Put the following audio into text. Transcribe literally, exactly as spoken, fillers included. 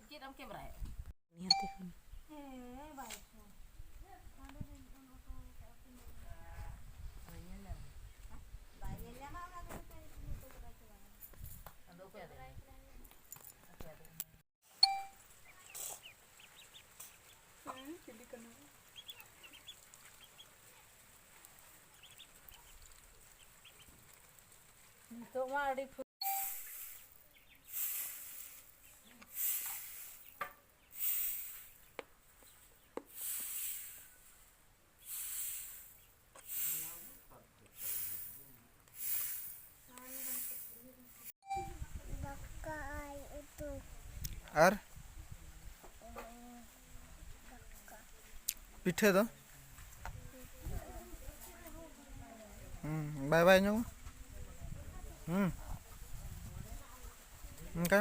ᱪᱮᱫ ᱮᱢ ᱠᱮᱢᱮᱨᱟᱭᱮᱫ? ᱱᱤᱦᱟᱹᱛᱤ ᱠᱷᱚᱱ᱾ ᱟᱫᱚ ᱚᱠᱚᱭ ᱟᱫᱚ? ᱱᱤᱛᱚᱜ ᱢᱟ ᱟᱹᱰᱤ ᱯᱷᱩ- ᱫᱟᱠᱟ ᱟᱨ ᱩᱛᱩ᱾ ᱟᱨ ᱯᱤᱴᱷᱟᱹ ᱫᱚ? ᱦᱩᱸ, ᱵᱟᱭ ᱵᱟᱭ ᱧᱚᱜ᱾ ᱦᱩᱸ᱾ ᱚᱱᱠᱟ